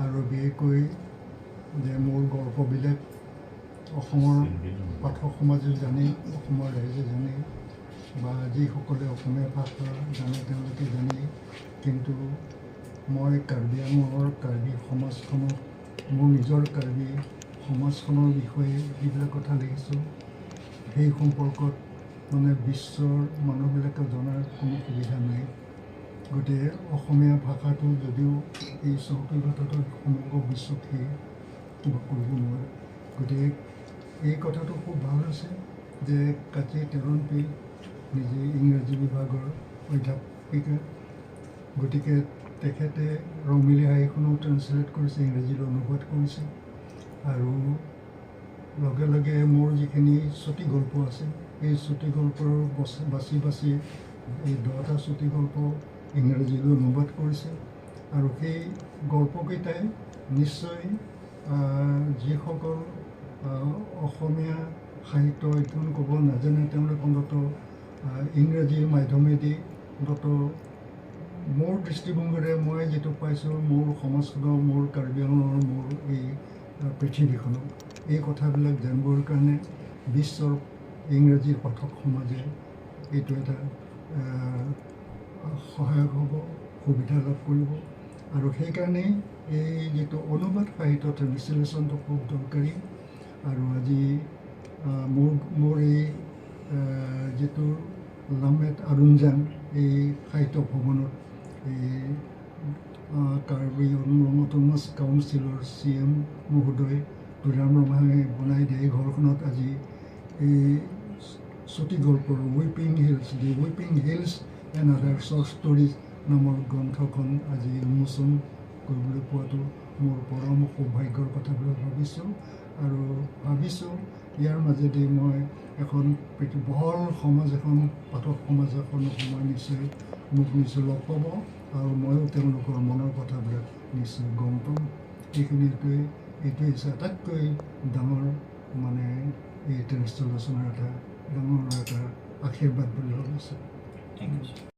আৰু বিশেষকৈ যে মোৰ গল্পবিলাক অসমৰ পাঠক সমাজেও জানে, অসমৰ ৰাইজে জানে বা যিসকলে অসমীয়া ভাষা জানে তেওঁলোকে জানে। কিন্তু মই কাৰ্বি আংলঙৰ কাৰ্বি সমাজখনক, মোৰ নিজৰ কাৰ্বি সমাজখনৰ বিষয়ে যিবিলাক কথা লিখিছোঁ, সেই সম্পৰ্কত মানে বিশ্বৰ মানুহবিলাকে জনাৰ কোনো সুবিধা নাই। গতিকে অসমীয়া ভাষাটো যদিও এই চহকী ভাষাটো সমগ্ৰ বিশ্বক সেই কিবা কৰিব নোৱাৰে। গতিকে এই কথাটো খুব ভাল হৈছে যে কাচি টেৰণপী নিজে ইংৰাজী বিভাগৰ অধ্যাপিকা, গতিকে তেখেতে ৰঙিলী হাঁহিখনো ট্ৰেঞ্চলেট কৰিছে, ইংৰাজীলৈ অনুবাদ কৰিছে। আৰু লগে লগে মোৰ যিখিনি চুটি গল্প আছে, এই চুটি গল্পৰ বাছি বাছি এই 10টা চুটি গল্প ইংৰাজীলৈ অনুবাদ কৰিছে। আৰু সেই গল্পকেইটাই নিশ্চয় যিসকল অসমীয়া সাহিত্য অধ্যয়ন কৰিব নাজানে, তেওঁলোক অন্ততঃ ইংৰাজীৰ মাধ্যমেদি অন্ততঃ মোৰ দৃষ্টিভংগীৰে মই যিটো পাইছোঁ, মোৰ সমাজখনৰ, মোৰ কাৰ্বি আংলঙৰ, মোৰ এই পৃথিৱীখনৰ এই কথাবিলাক জানিবৰ কাৰণে বিশ্বৰ ইংৰাজী পাঠক সমাজে এইটো এটা সহায়ক হ'ব, সুবিধা লাভ কৰিব। আৰু সেইকাৰণেই এই যিটো অনুবাদ সাহিত্য, ট্ৰেঞ্চলেশ্যনটো খুব দৰকাৰী। আৰু আজি মোৰ মোৰ এই যিটো লামেট আৰুণজান এই সাহিত্য ভৱনত এই কাৰ্বি আংলং অট'নমাছ কাউন্সিলৰ চি এম মহোদয় তুলিৰাম ৰংহাঙে বনাই দিয়া এই ঘৰখনত আজি এই চুটি গল্পৰ Weeping Hills, The Weeping Hills and Other Short Stories নামৰ গ্ৰন্থখন আজি উন্মোচন কৰিবলৈ পোৱাটো মোৰ পৰম সৌভাগ্যৰ কথা বুলি ভাবিছোঁ। আৰু ভাবিছোঁ ইয়াৰ মাজেদি মই এখন বহল সমাজ এখন, পাঠক সমাজ এখন মই নিশ্চয়, মোক নিশ্চয় লগ পাব আৰু ময়ো তেওঁলোকৰ মনৰ কথাবিলাক নিশ্চয় গম পাম। এইখিনিটোৱে, এইটোৱে হৈছে আটাইতকৈ ডাঙৰ মানে এই ট্ৰেঞ্চলেশ্যনৰ এটা ডাঙৰ এটা আশীৰ্বাদ বুলি ভাবিছোঁ। Thank you.